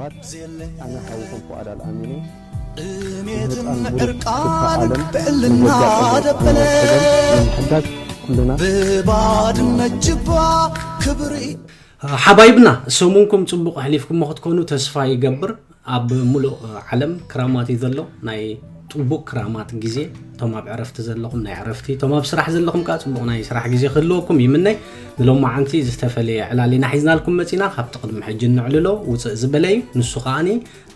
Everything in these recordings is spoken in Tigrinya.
ኣነ ሓውኩም ፉኣድ ኣልኣሚን እየ። ንህፃን ብሩክ ፍትሒ ዓለም ንጎጃ ጸገም ኣማን ጸገም ንምሕጋዝ ኩልና ሓባይብና ሰሙንኩም ጽቡቕ ኣሕሊፍኩሞ ክትኮኑ ተስፋ ይገብር። ኣብ ሙሉእ ዓለም ክራማት እዩ ዘሎ። ናይ ጥቡቕ ክራማት ግዜ፣ እቶም ኣብ ዕረፍቲ ዘለኹም ናይ ዕረፍቲ፣ እቶም ኣብ ስራሕ ዘለኹም ከዓ ጽቡቕ ናይ ስራሕ ግዜ ክህልወኩም ይምነይ። ንሎማዓንቲ ዝተፈለየ ዕላል ኢና ሒዝናልኩም መጺና። ካብቲ ቅድሚ ሕጂ እነዕልሎ ውፅእ ዝበለ እዩ። ንሱ ከዓኒ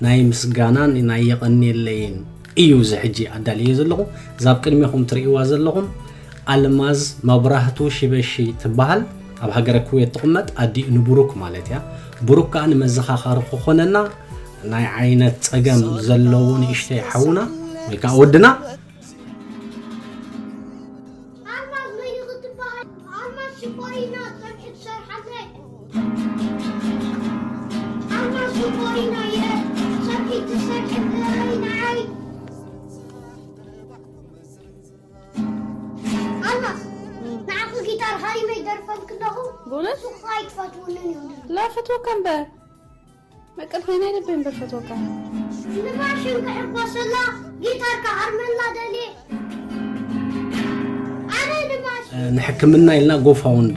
ናይ ምስጋናን ናይ የቐንየለይን እዩ። እዚ ሕጂ ኣዳልየ ዘለኹ፣ እዛ ኣብ ቅድሜኹም ትርእይዋ ዘለኹም ኣልማዝ መብራህቱ ሽበሺ ትበሃል። ኣብ ሃገረ ኩዌት ትቕመጥ፣ ኣዲኡ ንብሩክ ማለት እያ። ብሩክ ከዓ ንመዘኻኸሪ ክኾነና ናይ ዓይነት ጸገም ዘለዎ ንእሽተይ ሓውና ወይ ከዓ ወድና ኣልማዝ መን ክትበሃል? ኣልማዝ ሽኮሪና ጸብሒ ትሰርሓለይ። ኣልማዝ ሽኮሪና እየ ጸብሒ ትሰርሕለይ ንዓይ። ኣልማዝ ንዓኺ ጊታር ሃሪመ ይደርፈልኪ ኣለኹ። ብእውነት? ንስኺ ኣይትፈትውንን ኢኹ። ላ ፈትወካ እምበር መቀልተይ ናይ ልበይ እምበር ፈትወካ። ንማሽን ክሕጎሰላ ጊታር ክሃርመላ ደልየ። ኣነ ንማሽን ንሕክምና ኢልና ጎፋውንድ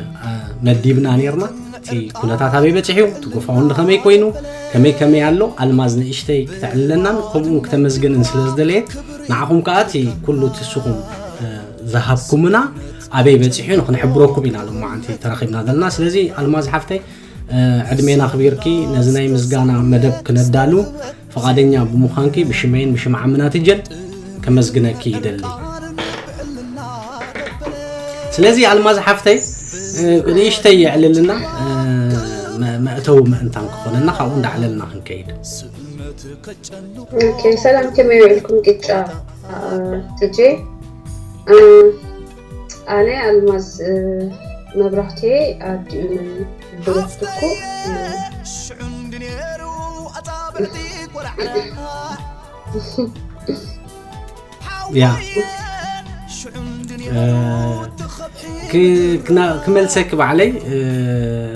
መዲብና ነርና። እቲ ኩነታት ኣበይ በፂሑ፣ እቲ ጎፋውንድ ከመይ ኮይኑ፣ ከመይ ከመይ ኣሎ ኣልማዝ ንእሽተይ ክተዕልለናን ከምኡ ክተመስግንን ስለ ዝደለየት ንዓኹም ከዓ እቲ ኩሉ ትስኹም ዝሃብኩምና ኣበይ በፂሑ ንክንሕብረኩም ኢና ሎማዓንቲ ተረኺብና ዘለና። ስለዚ ኣልማዝ ሓፍተይ ዕድሜና ኣኽቢርኪ ነዚ ናይ ምስጋና መደብ ክነዳሉ ፍቓደኛ ብምዃንኪ ብሽመይን ብሽም ዓምና ትጀን ከመስግነኪ ይደሊ። ስለዚ ኣልማዝ ሓፍተይ ንእሽተይ የዕልልና መእተዊ ምእንታን ክኾነና ካብኡ እንዳዕለልና ክንከይድ። ኦኬ ሰላም ከመይ ውዕልኩም ቅጫ ትጄ ኣነ ኣልማዝ መብራህቴ ኣዲኡ ናይ ብረትኩ ያ ክመልሰኪ ባዕለይ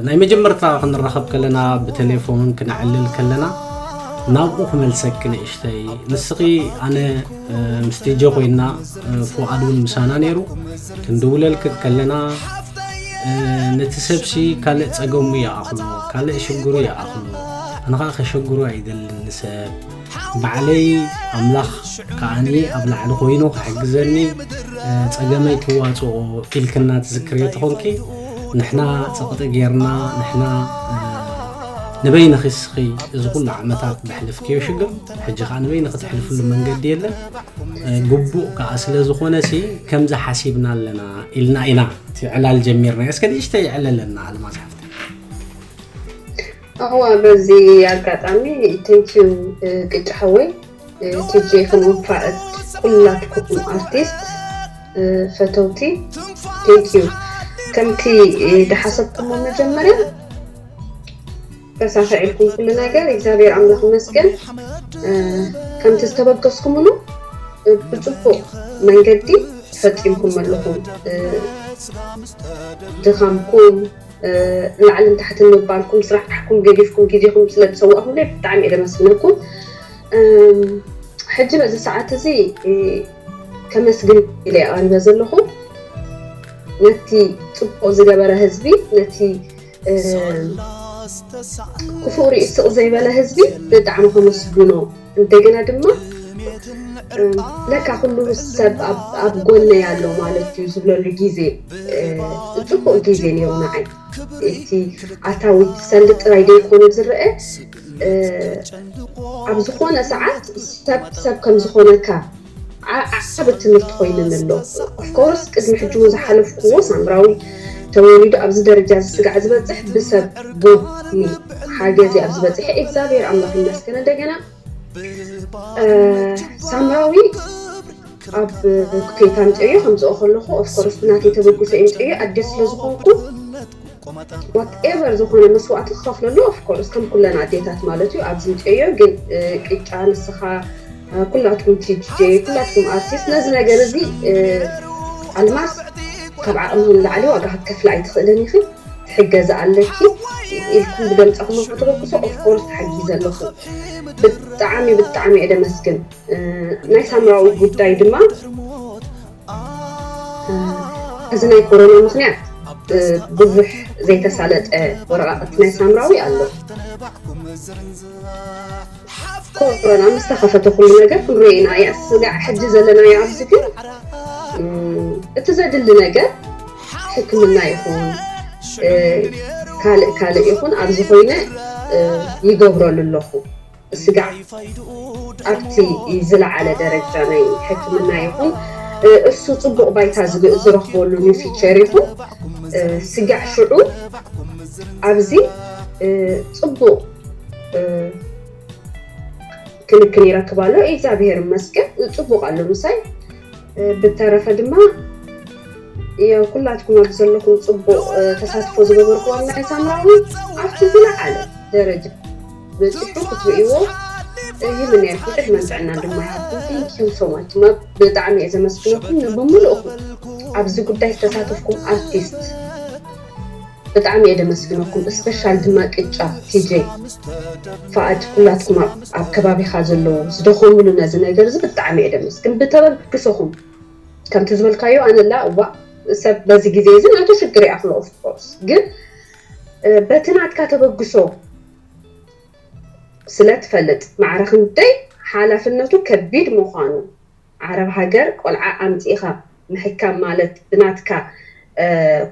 ናይ መጀመርታ ክንራኸብ ከለና ብቴሌፎን ክነዕልል ከለና ናብኡ ክመልሰኪ ንእሽተይ ንስኺ ኣነ ምስ ቲጀ ኮይና ፍቓድ እውን ምሳና ነይሩ ክንድውለልክ ከለና ነቲ ሰብሲ ካልእ ጸገሙ ይኣኽሎ ካልእ ሽግሩ ይኣኽሎ ኣነ ከዓ ከሸግሩ ኣይደልን ንሰብ ባዕለይ ኣምላኽ ከዓኒ ኣብ ላዕሊ ኮይኑ ክሕግዘኒ ጸገመይ ክዋፅኦ ኢልክና ትዝክርዮ ተኾንኪ ንሕና ጸቕጢ ጌርና ንሕና ንበይንኺ እስኺ እዚ ኩሉ ዓመታት ዘሕለፍክዮ ሽግር ሕጂ ከዓ ንበይንኺ ትሕልፍሉ መንገዲ የለን ግቡእ ከዓ ስለ ዝኾነ ሲ ከምዚ ሓሲብና ኣለና ኢልና ኢና እቲ ዕላል ጀሚርና እስከ ንእሽተይ ዕለለና ኣልማዝ ሓፍተይ እዋ በዚ ኣጋጣሚ thank you ቅጭ ሓወይ ቲጂ ከምኡ ፋእድ ኩላትኩም ኣርቲስት ፈተውቲ thank you ከምቲ ዝሓሰብኩሞ መጀመርያ ተሳኺዕልኩም ኩሉ ነገር እግዚኣብሔር ኣምላኽ ይመስገን ከምቲ ዝተበገስኩምሉ ብፅቡቕ መንገዲ ፈፂምኩም ኣለኹም ድኻምኩም ላዕልን ታሕትን ምባልኩም ስራሕኩም ገዲፍኩም ግዜኹም ስለ ዝሰዋእኩምለይ ብጣዕሚ እየ ዘመስግነኩም ሕጂ በዚ ሰዓት እዚ ከመስግን ኢለ ኣቐሪበ ዘለኹ ነቲ ፅቡቕ ዝገበረ ህዝቢ ነቲ ክፉእ ርእዩ ስቕ ዘይበለ ህዝቢ ብጣዕሚ ከመስግኖ እንደገና ድማ ለካ ኩሉ ሰብ ኣብ ጎነይ ኣሎ ማለት እዩ ዝብለሉ ግዜ ፅቡቅ ግዜ ነይሩ ንዓይ እቲ ኣታዊ ሰልዲ ጥራይ ዘይኮነ ዝረአ ኣብ ዝኾነ ሰዓት ሰብ ሰብ ከም ዝኾነካ ዓብ ትምህርቲ ኮይንን ኣሎ ኦፍኮርስ ቅድሚ ሕጂ እውን ዝሓለፍክዎ ሳምራዊ ተወሊዱ ኣብዚ ደረጃ እዚ ስጋዕ ዝበፅሕ ብሰብ ጎኒ ሓገዝ ኣብ ዝበፅሐ እግዚኣብሔር ኣምላኽ ይመስገን እንደገና ሳምራዊ ኣብ ኩቴታ ምፅእዮ ከምፅኦ ከለኹ ኦፍኮርስ ብናተይ ተበግሶ እየ ምፅእዮ ኣደ ስለ ዝኾንኩ whatever ዝኾነ መስዋእቲ ክኸፍለሉ ኦፍኮርስ ከም ኩለን ኣዴታት ማለት እዩ ኣብዚ ምፅእዮ ግን ቅጫ ንስኻ ኩላትኩም ቲጂ ኩላትኩም ኣርቲስት ነዚ ነገር እዚ ኣልማዝ ካብ ዓቕሚ ንላዕሊ ዋጋ ክትከፍላ ኣይትኽእልን ኢኺ ትሕገዚ ኣለኪ ኢልኩም ብደምፃኹም ተበግሶ ኦፍኮርስ ተሓጊዘ ኣለኹ። ብጣዕሚ ብጣዕሚ እየ ደመስግን። ናይ ሳምራዊ ጉዳይ ድማ እዚ ናይ ኮሮና ምኽንያት ብዙሕ ዘይተሳለጠ ወረቓቕቲ ናይ ሳምራዊ ኣሎ። ኮሮና ምስ ተኸፈተ ኩሉ ነገር ክንሪኦ ኢና። እያ ስጋዕ ሕጂ ዘለናዮ ኣብዚ ግን እቲ ዘድሊ ነገር ሕክምና ይኹን ካልእ ካልእ ይኹን ኣብዚ ኮይነ ይገብረሉ ኣለኹ። ስጋዕ ኣብቲ ዝለዓለ ደረጃ ናይ ሕክምና ይኹን እሱ ፅቡቕ ባይታ ዝረኽበሉ ኒው ፊቸር ይኹን ስጋዕ ሽዑ ኣብዚ ፅቡቕ ክንክን ይረክብ ኣሎ። እግዚኣብሔር ይመስገን ፅቡቕ ኣሎ ምሳይ። ብተረፈ ድማ ያው ኩላትኩም ኣብ ዘለኹም ፅቡቕ ተሳትፎ ዝገበርኩዋ ናይ ሳምራዊ ኣብቲ ዝለዓለ ደረጃ በፂሑ ክትርእይዎ ይምነየልኩም። ዕድመን ጥዕናን ድማ ይሃብኩም። Thank you so much። ብጣዕሚ እየ ዘመስግነኩም ንብምልእኹም ኣብዚ ጉዳይ ዝተሳተፍኩም ኣርቲስት ብጣዕሚ እየ ደመስግነኩም። ስፔሻል ድማ ቅጫ ቲጄ ፋኣድ ኩላትኩም ኣብ ከባቢኻ ዘለዉ ዝደኸምሉ ነዚ ነገር እዚ ብጣዕሚ እየ ደመስግን። ብተበግሶኹም ከምቲ ዝበልካዮ ኣነላ እዋ ሰብ በዚ ግዜ እዚ ናቱ ሽግር ይኣኽሎ ኦፍኮርስ ግን በቲ ናትካ ተበግሶ ስለ ትፈልጥ ማዕረ ክንደይ ሓላፍነቱ ከቢድ ምዃኑ ዓረብ ሃገር ቆልዓ ኣምፂእኻ ምሕካም ማለት ብናትካ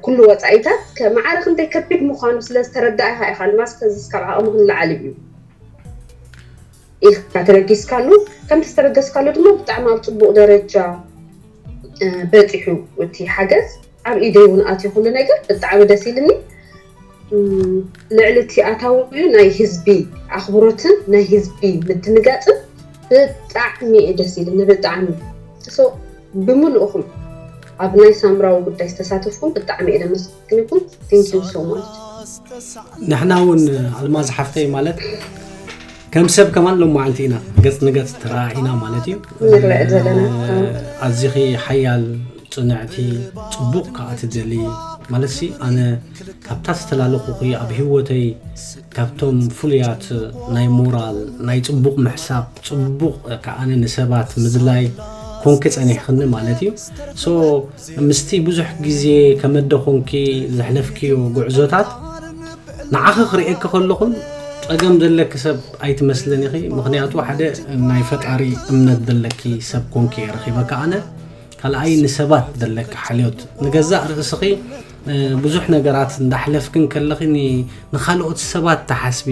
ኩሉ ወፃኢታት ማዕረ ክንደይ ከቢድ ምዃኑ ስለ ዝተረዳእኻ ኢኻ ልማስ ከዚ ካብ ዓቕምኽ ንላዕሊ እዩ ኢልካ ተበጊስካሉ። ከምቲ ዝተበገስካሉ ድማ ብጣዕሚ ኣብ ፅቡቕ ደረጃ በፂሑ እቲ ሓገዝ ኣብ ኢደይ እውን ኣትዩ ኩሉ ነገር ብጣዕሚ ደስ ኢልኒ። ልዕሊ እቲ ኣታዊኡ ናይ ህዝቢ ኣኽብሮትን ናይ ህዝቢ ምድንጋፅን ብጣዕሚ እዩ ደስ ኢልኒ። ብጣዕሚ so ብምልእኹም ኣብ ናይ ሳምራዊ ጉዳይ ዝተሳተፍኩም ብጣዕሚ እየ ደመስግንኩም። Thank you so much። ንሕና እውን ኣልማዝ ሓፍተይ ማለት ከም ሰብ ከማን ሎማዓንቲ ኢና ገፅ ንገፅ ተረኣኢና ማለት እዩ። ንረአ ዘለና ኣዚኺ ሓያል ፅንዕቲ ፅቡቕ ከዓ ትደሊ ማለት ሲ ኣነ ካብታ ዝተላለኹኺ ኣብ ህይወተይ ካብቶም ፍሉያት ናይ ሞራል ናይ ፅቡቕ ምሕሳብ ፅቡቕ ከዓነ ንሰባት ምድላይ ኮንኪ ፀኒሕኽኒ ማለት እዩ። So ምስቲ ብዙሕ ግዜ ከመደ ኮንኪ ዘሕለፍክዮ ጉዕዞታት ንዓኺ ክርእየኪ ከለኹን ፀገም ዘለኪ ሰብ ኣይትመስልን ኢኺ። ምኽንያቱ ሓደ ናይ ፈጣሪ እምነት ዘለኪ ሰብ ኮንኪ እየ ረኺበኪ ኣነ። ካልኣይ ንሰባት ዘለኪ ሓልዮት ንገዛእ ርእስኺ ብዙሕ ነገራት እንዳሕለፍክን ከለኺ ንኻልኦት ሰባት ትሓስቢ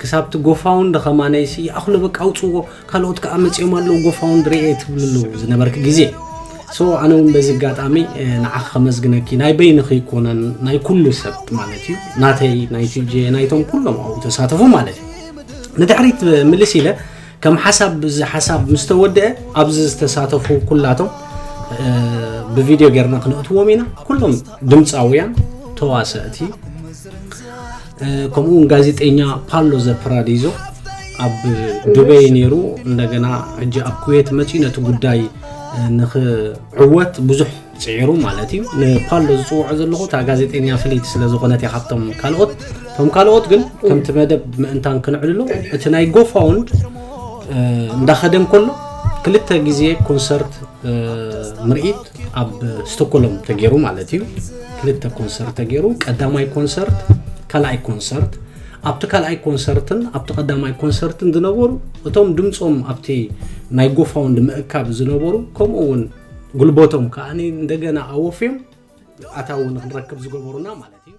ክሳብቲ ጎፋውንድ ኸማነይሲ ይኣኽሎ በቃ ኣውፅዎ ካልኦት ከዓ መፂኦም ኣለዉ ጎፋውንድ ርኤ ትብልሉ ዝነበርኪ ግዜ so ኣነ እውን በዚ ኣጋጣሚ ንዓኺ ከመስግነኪ ናይ በይንኺ ይኮነን ናይ ኩሉ ሰብ ማለት እዩ ናተይ ናይ ቲጄ ናይቶም ኩሎም ኣብኡ ተሳተፉ ማለት እዩ ንድሕሪት ምልስ ኢለ ከም ሓሳብ እዚ ሓሳብ ምስ ተወደአ ኣብዚ ዝተሳተፉ ኩላቶም ብቪድዮ ጌርና ክነእትዎም ኢና። ኩሎም ድምፃውያን፣ ተዋሰእቲ ከምኡ እውን ጋዜጠኛ ፓሎ ዘፕራዲዞ ኣብ ዱበይ ነይሩ እንደገና ሕጂ ኣብ ኩዌት መፂኡ ነቲ ጉዳይ ንክዕወት ብዙሕ ፅዒሩ ማለት እዩ ንፓሎ ዝፅውዖ ዘለኹ እታ ጋዜጠኛ ፍልይቲ ስለ ዝኾነት እያ ካብቶም ካልኦት እቶም ካልኦት ግን ከምቲ መደብ ምእንታን ክንዕልሉ እቲ ናይ ጎፋውንድ እንዳኸደ እንከሎ ክልተ ግዜ ኮንሰርት ምርኢት ኣብ ስቶኮሎም ተገይሩ ማለት እዩ ክልተ ኮንሰርት ተገይሩ ቀዳማይ ኮንሰርት ካልኣይ ኮንሰርት ኣብቲ ካልኣይ ኮንሰርትን ኣብቲ ቀዳማይ ኮንሰርትን ዝነበሩ እቶም ድምፆም ኣብቲ ናይ ጎፋውንድ ምእካብ ዝነበሩ ከምኡ እውን ጉልበቶም ከዓ እንደገና ኣወፍዮም ኣታዊ ንክንረክብ ዝገበሩና ማለት እዩ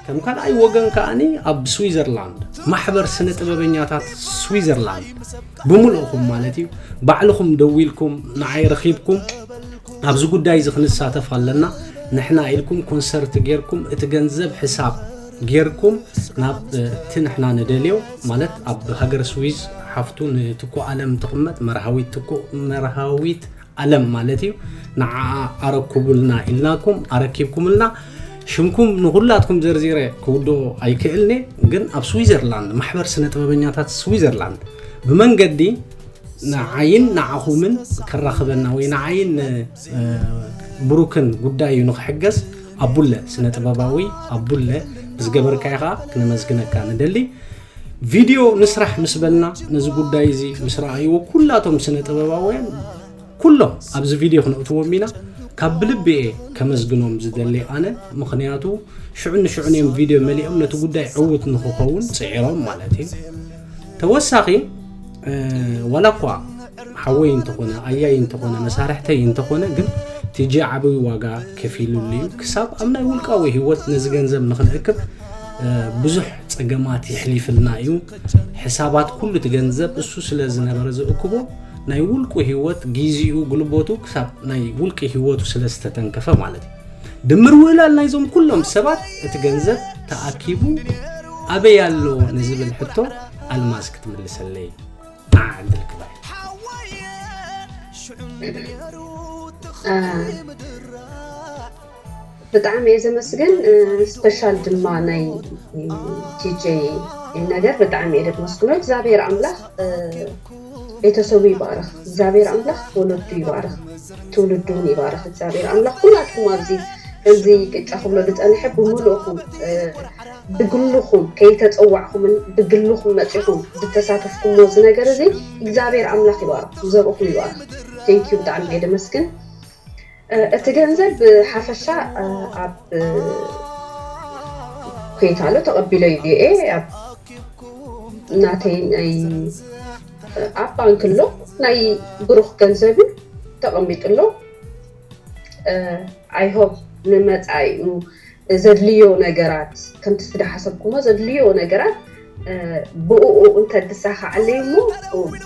ከም ካልኣይ ወገን ከኣኒ ኣብ ስዊዘርላንድ ማሕበር ስነ ጥበበኛታት ስዊዘርላንድ ብምልእኹም ማለት እዩ፣ ባዕልኹም ደዊልኩም ንዓይ ረኺብኩም፣ ኣብዚ ጉዳይ እዚ ክንሳተፍ ኣለና ንሕና ኢልኩም ኮንሰርት ጌርኩም፣ እቲ ገንዘብ ሕሳብ ጌርኩም ናብ እቲ ንሕና ንደልዮ ማለት ኣብ ሃገር ስዊዝ ሓፍቱ ንትኩ ኣለም ትቕመጥ መርሃዊት ትኩ መርሃዊት ኣለም ማለት እዩ። ንዓኣ ኣረክቡልና ኢልናኩም ኣረኪብኩምልና። ሽምኩም ንኹላትኩም ዘርዚረ ክውድኦ ኣይክእልኔ፣ ግን ኣብ ስዊዘርላንድ ማሕበር ስነ ጥበበኛታት ስዊዘርላንድ ብመንገዲ ንዓይን ንዓኹምን ከራኽበና ወይ ንዓይን ብሩክን ጉዳይ እዩ ንክሕገዝ ኣቡለ ስነ ጥበባዊ ኣቡለ ብዝገበርካዮ ከዓ ክነመስግነካ ንደሊ። ቪድዮ ንስራሕ ምስ በልና ነዚ ጉዳይ እዚ ምስ ረኣይዎ ኩላቶም ስነ ጥበባውያን ኩሎም ኣብዚ ቪድዮ ክነእትዎም ኢና። ካብ ብልቢ እየ ከመስግኖም ዝደሊ ኣነ፣ ምኽንያቱ ሽዑ ንሽዑን እዮም ቪድዮ መሊኦም ነቲ ጉዳይ ዕዉት ንክኸውን ፅዒሮም ማለት እዩ። ተወሳኺ ዋላ እኳ ሓወይ እንተኾነ ኣያይ እንተኾነ መሳርሕተይ እንተኾነ ግን ቲጂ ዓብይ ዋጋ ከፊሉሉ እዩ። ክሳብ ኣብ ናይ ውልቃዊ ህይወት ነዚ ገንዘብ ንክንእክብ ብዙሕ ፀገማት የሕሊፍልና እዩ። ሕሳባት ኩሉ እቲ ገንዘብ እሱ ስለ ዝነበረ ዝእክቦ ናይ ውልቁ ህይወት ግዚኡ ጉልበቱ ክሳብ ናይ ውልቂ ህይወቱ ስለ ዝተተንከፈ ማለት እዩ። ድምር ውህላል ናይዞም ኩሎም ሰባት እቲ ገንዘብ ተኣኪቡ ኣበይ ኣሎ ንዝብል ሕቶ ኣልማዝ ክትምልሰለይ ንዓ ዕድል ክባይ። ብጣዕሚ እየ ዘመስግን። ስፔሻል ድማ ናይ ቲጄ ነገር ብጣዕሚ እየ ደመስግኖ እግዚኣብሔር ኣምላኽ ቤተሰቡ ይባረኽ። እግዚኣብሔር ኣምላኽ ወለዱ ይባረኽ፣ ትውልዱ እውን ይባረኽ። እግዚኣብሔር ኣምላኽ ኩላትኩም ኣብዚ ከምዚ ቅጫ ክብሎ ዝፀንሐ ብምልእኹም ብግልኹም ከይተፀዋዕኹምን ብግልኹም መፂኹም ዝተሳተፍኩሞ እዚ ነገር እዚ እግዚኣብሔር ኣምላኽ ይባረኽ፣ ዘርእኹም ይባረኽ። ቴንኪዩ ብጣዕሚ እየ ደመስግን። እቲ ገንዘብ ብሓፈሻ ኣብ ኮይታሎ ተቐቢሎ እየ ኣብ ናተይ ናይ ኣብ ባንክ ኣሎ ናይ ብሩክ ገንዘብ እዩ ተቐሚጡ ኣሎ። I hope ንመፃኢ ዘድልዮ ነገራት ከምቲ ዝሓሰብኩሞ ዘድልዮ ነገራት ብእኡ እንተድሳኻዓለይ እሞ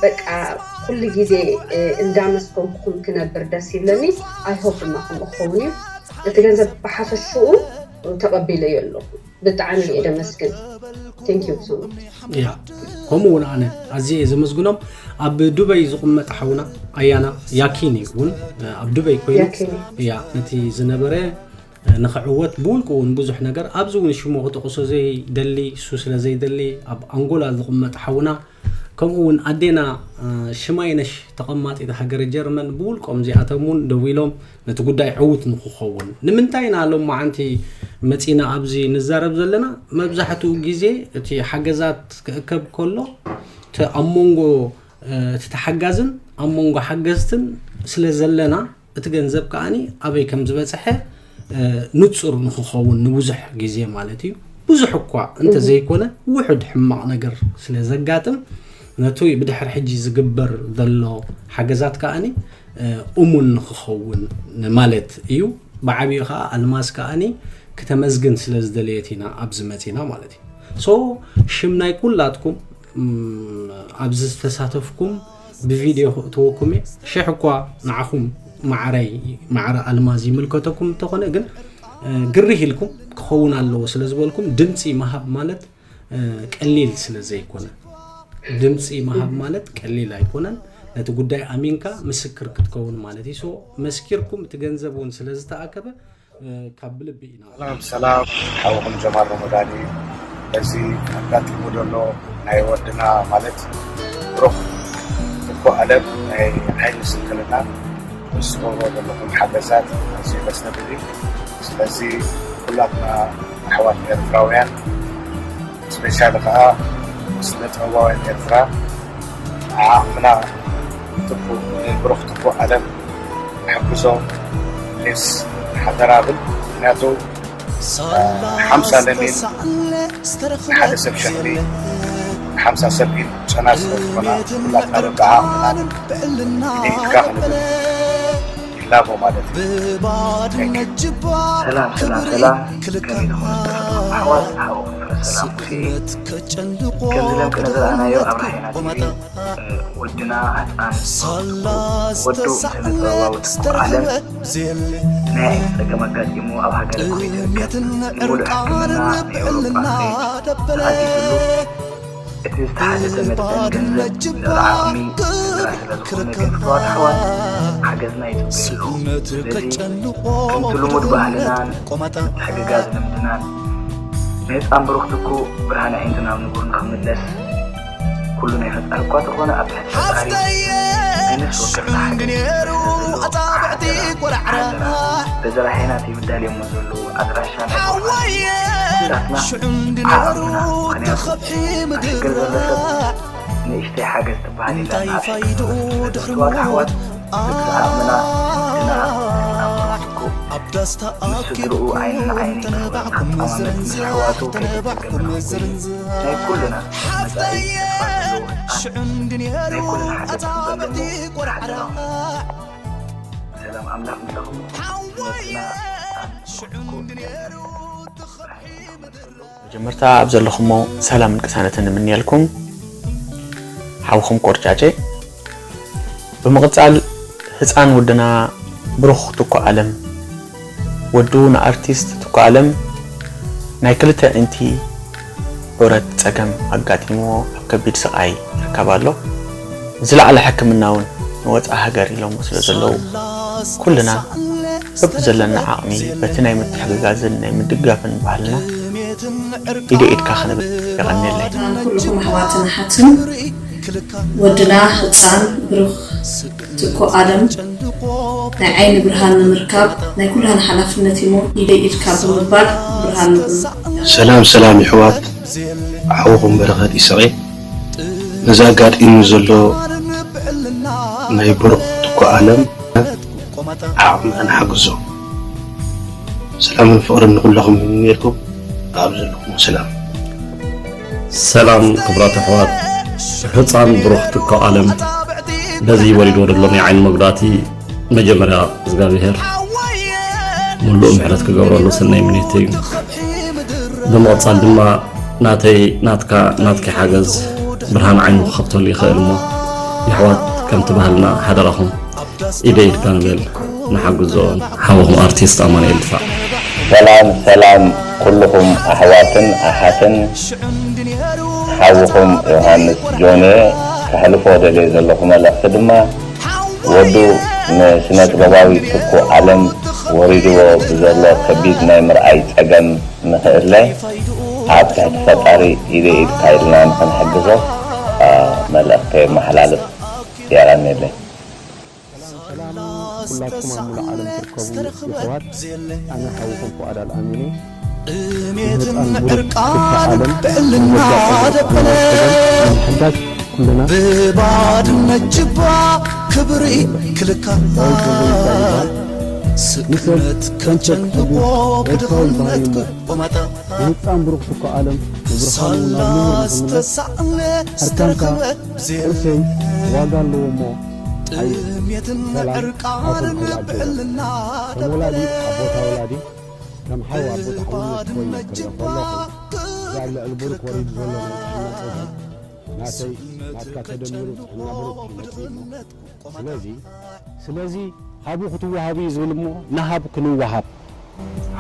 በቃ ኩሉ ግዜ እንዳመስገንኩኹም ክነብር ደስ ይብለኒ። I hope ድማ ከምኡ ክኸውን እዩ። እቲ ገንዘብ ብሓፈሽኡ ተቐቢለዮ ኣለኹ። ብጣዕሚ እየ ደመስግን። Thank you so much። ያ ከምኡ እውን ኣነ ኣዝየ እየ ዘመስግኖም። ኣብ ዱበይ ዝቕመጥ ሓውና ኣያና ያኪን እዩ እውን ኣብ ዱበይ ኮይኑ ያኪን። ያ ነቲ ዝነበረ ንኽዕወት ብውልቁ እውን ብዙሕ ነገር ኣብዚ እውን ሽሙ ክጥቕሶ ዘይደሊ እሱ ስለ ዘይደሊ ኣብ ኣንጎላ ዝቕመጥ ሓውና ከምኡ እውን ኣዴና ሽማይነሽ ተቐማጢት ሃገረ ጀርመን ብውልቆም እዚኣቶም እውን ደው ኢሎም ነቲ ጉዳይ ዕዉት ንክኸውን ንምንታይ ኢና ሎም መዓንቲ መፂና ኣብዚ ንዛረብ ዘለና? መብዛሕትኡ ግዜ እቲ ሓገዛት ክእከብ ከሎ እቲ ኣብ መንጎ እቲ ተሓጋዝን ኣብ መንጎ ሓገዝትን ስለ ዘለና እቲ ገንዘብ ከዓኒ ኣበይ ከም ዝበፅሐ ንፁር ንክኸውን ንብዙሕ ግዜ ማለት እዩ። ብዙሕ እኳ እንተዘይኮነ ውሑድ ሕማቕ ነገር ስለ ዘጋጥም ነቲ ብድሕሪ ሕጂ ዝግበር ዘሎ ሓገዛት ከዓኒ እሙን ንክኸውን ማለት እዩ። ብዓብዩ ከዓ ኣልማዝ ከዓኒ ክተመስግን ስለ ዝደለየት ኢና ኣብዚ መፂና ማለት እዩ። So ሽም ናይ ኩላትኩም ኣብዚ ዝተሳተፍኩም ብቪድዮ ክእትወኩም እየ። ሽሕ እኳ ንዓኹም ማዕረይ ማዕረ ኣልማዝ ይምልከተኩም እንተኾነ ግን ግርህ ኢልኩም ክኸውን ኣለዎ ስለ ዝበልኩም ድምፂ ምሃብ ማለት ቀሊል ስለ ዘይኮነ ድምፂ ምሃብ ማለት ቀሊል ኣይኮነን። ነቲ ጉዳይ ኣሚንካ ምስክር ክትከውን ማለት እዩ። So መስኪርኩም እቲ ገንዘብ እውን ስለ ዝተኣከበ ካብ ብልቢ ኢና። ሰላም ሰላም ሓውኹም ጀማል ረመዳኒ። በዚ ኣጋጢሙ ዘሎ ናይ ወድና ማለት ብሩኽ እኮ ኣለም ናይ ዓይኒ ስንክልና ምስ ትገብሮ ዘለኹም ሓገዛት ኣዝዩ ደስ ዘብል እዩ። ስለዚ ኩላትና ኣሕዋት ኤርትራውያን ስፔሻሊ ከዓ ስነ ጥበባውያን ኤርትራ ዓቕምና ብሩኽ ትኩእ ኣለም ንሕግዞም ፕሊስ ሓደራ ብል። ምክንያቱ ሓምሳ ለሚን ንሓደ ሰብ ሸኽሚ ንሓምሳ ሰብ ኢድ ጨና ስለ ዝኾና ኩላትና በብዓቕምና ኢድካ ክንብል ይላቦ ማለት እዩ። ሰላም ሰላም ሰላም ከመይ ትኾኑ? ኣሕዋት ሓወኹም ፍረ ሰላም ሙሴ እየ። ከምዚ ለምቅነ ዝረኣናዮ ኣብ ራሄና ቲቪ፣ እ፣ ወድና ህፃን ወዱ ስነ ጥበባዊ ትኩእ ዓለም ናይ ዓይኒ ፀገም ኣጋጢሙ ኣብ ሃገረ ኩዌት ይርከብ። ንሙሉእ ሕክምና ናይ ኤውሮጳ ክኸይድ ተኣዚዙሉ፣ እቲ ዝተሓተተ መጠን ገንዘብ ልዕሊ ዓቕሚ ስድራ ስለ ዝኾነ ግን ፍቱዋት ኣሕዋት ሓገዝና ይፅበዩ ኣለዉ። ስለዚ ከምቲ ልሙድ ባህልናን ምትሕግጋዝ ልምድናን ንህፃን ብሩኽ ትኩእ ብርሃን ኣዒንቱ ናብ ንቡር ንኽምለስ ኩሉ ናይ ፈጣሪ እኳ ተኾነ ኣብ ትሕቲ ፈጣሪ ናይ ነፍሲ ወከፍና ሓገዝ ሓደራ። በዚ ራሄና ቲቪ ዳልዮሞ ዘለዉ ኣድራሻ ናይ ብሩኻት ኩላትና ዓቕምና፣ ምኽንያቱ ኣብ ሽግር ዘሎ ሰብ ንእሽተይ ሓገዝ ትበሃል የላን። ኣብ ሽግር ዘሎ ሰብ ስለ ዘሎ ፍቱዋት ኣሕዋት በብዝዓቕምና ሕግና ኣብ ብሩኽ ትኩእ ምስ ስድርኡ ዓይኒ ንዓይኒ ክኽበር ክጠማመት ምስ ኣሕዋቱ ከይተጸገመ ንኽጎዪ ናይ ኩልና መጻኢ ተስፋ ዘለዎ ህጻን ናይ ኩልና ሓገዝ ክግበር እሞ ሓደራኹም። ሰላም ኣምላኽ ምሳኹም። ነብስና ኣብ ብሩኽ ትኩእ መጀመርታ ኣብ ዘለኹሞ ሰላምን ቅሳነትን ንምንየልኩም ሓውኹም ቆርጫጨ። ብምቕጻል ህጻን ወድና ብሩኽ ትኩ ኣለም፣ ወዱ ንኣርቲስት ትኩ ኣለም ናይ ክልተ ኣዒንቲ ዑረት ጸገም ኣጋጢምዎ ኣብ ከቢድ ስቓይ ይርከብ ኣሎ። ዝለዓለ ሕክምና እውን ንወጻኢ ሃገር ኢሎሞ ስለ ዘለዉ ኩልና በብዘለና ዓቕሚ በቲ ናይ ምትሕግጋዝን ናይ ምድጋፍን ባህልና ኢደ ኢድካ ክንብል የቐንየለይ። ሰላም ኩልኹም ኣሕዋትን ኣሓትን፣ ወድና ህፃን ብሩኽ ትኩ ኣለም ናይ ዓይኒ ብርሃን ንምርካብ ናይ ኩላህና ሓላፍነት እዩሞ ኢደይ ኢድካ ብምባል ብርሃን ንኹን። ሰላም ሰላም ይሕዋት፣ ሓውኹም በረኸት ኢሳቕ እየ። ነዚ ኣጋጢሙ ዘሎ ናይ ብሩኽ ትኩ ኣለም ዓቕምና ንሓግዞ። ሰላምን ፍቕርን ንኹላኹም ይምነየልኩም ኣብ ዘለኹሞ ሰላም። ሰላም ክቡራት ኣሕዋት፣ ህፃን ብሩኽ ትኩ ኣለም በዚ ወሪድዎ ዘሎ ናይ ዓይኒ መጉዳእቲ መጀመርያ እግዚኣብሄር ሙሉእ ምሕረት ክገብረሉ ሰናይ ምኒት እዩ። ብምቕፃል ድማ ናተይ ናትካ ናትኪ ሓገዝ ብርሃን ዓይኑ ክኸፍተሉ ይኽእል እሞ የሕዋት ከምቲ ባህልና ሓደራኹም ኢደ ኢድካ ንበል ንሓግዞ። ሓወኹም ኣርቲስት ኣማኑኤል ድፋዕ። ሰላም ሰላም ኩልኹም ኣሕዋትን ኣሓትን፣ ሓውኹም ዮሃንስ ጆን እየ። ከሕልፎ ደልየ ዘለኹ መልእኽቲ ድማ ወዱ ንስነ ጥበባዊ ትኩ ኣለም ወሪድዎ ብዘሎ ከቢድ ናይ ምርኣይ ጸገም ንኽእለ ኣብ ትሕቲ ፈጣሪ ኢደ ኢድካ ኢልና ንኽንሕግዞ መልእኽተይ የመሓላልፍ። የቐንየለይ። ሰላም ሰላም ኩላትኩም ኣብ ሙሉእ ዓለም ትርከቡ የሕዋት፣ ኣነ ሓውኩም ፉኣድ ኣልኣሚን እየ። ንህፃን ብሩኽ ትኩ ኣለም ንወዳእ ጸገም ንምሕጋዝ ኩልና ዳዊት ወልደሚካኤል ይበሃል። ንሰብ ከም ሰብ ክሕግዝ ኤርትራዊ ባህሪ እሞ ንህፃን ብሩኽ ትኩ ኣለም ንብርሃኑ ናብ ንቡር ንኽምለስ ኣርካንካ ቁርሰይ ዋጋ ኣለዎ እሞ ሓይል ሰላም ኣቶም ሓይል ኣቦ ከም ወላዲ ኣቦታ ወላዲ ከም ሓው ኣቦታ ሓውነት ኮይነ ክሪኦ ከለኹ እዛ ኣብ ልዕሊ ብሩኽ ወሪዱ ዘሎ ናይ ጥዕና ጸገም ናተይ ናትካ ተደሚሩ ጥዕና ብሩኽ ይመጽእ እሞ ስለዚ ስለዚ ሃቡ ክትወሃቡ እዩ ዝብል እሞ ንሃብ ክንወሃብ።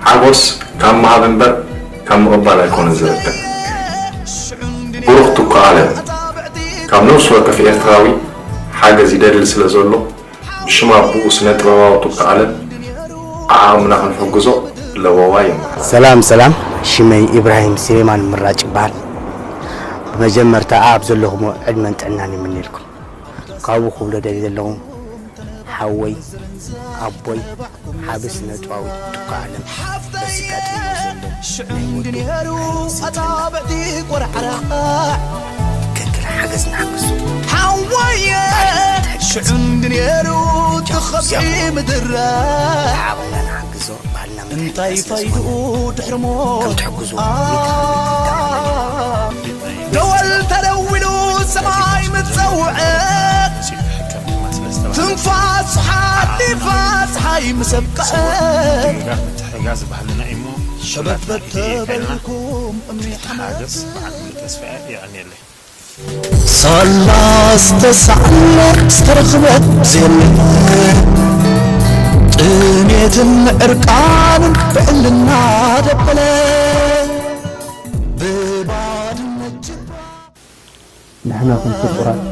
ሓጎስ ካብ ምሃብ እምበር ካብ ምቕባል ኣይኮነን ዝርከብ። ብሩኽ ትኩ ኣለም ካብ ነብሲ ወከፍ ኤርትራዊ ሓገዝ ይደሊ ስለ ዘሎ ብሽም ኣቡኡ ስነ ጥበባዊ ትኩ ኣለም ዓዓቕምና ክንሕግዞ ለበዋ የመሓላልፍ። ሰላም ሰላም ሽመይ ኢብራሂም ስሌማን ምራጭ ይበሃል። ብመጀመርታ ኣብ ዘለኹሞ ዕድመን ጥዕናን ይምነየልኩም። ካብኡ ክብሎ ደልየ ዘለኹ ሓወይ ኣቦይ ሓብስ ነጥባዊ ትኩ ኣለም በዚ ኣጋጢምዎ ዘሎ ናይ ወዱ ናይ ስልጠና ከክል ሓገዝ ንሓግዞ። ሓወየ ሽዑ እንዲ ነይሩ እቲ ኸብሒ ምድረ ዓቕምና ንሓግዞ ባህልና እንታይ ፈይዱ ድሕሪ ሞት ከም ትሕግዞ ደወል ተደዊሉ ሰማይ ምጸውዐ ትንፋስ ሓሊፋ ፀሓይ ምስ ኣብቅዐ ምትሕግጋዝ ባህልና እዩ እሞ ሸበትበት ተበልኩም እምኒ ሓመድ ሓገዝ ብዓል ተስፋ የቐንየለይ። ሳላ ዝተሳዕለ ዝተረኽበ ብዜለ ጥሜትን ዕርቃንን ብዕልና ደበለ ብባድነት ጅባ ንሕና ከም ፍቁራት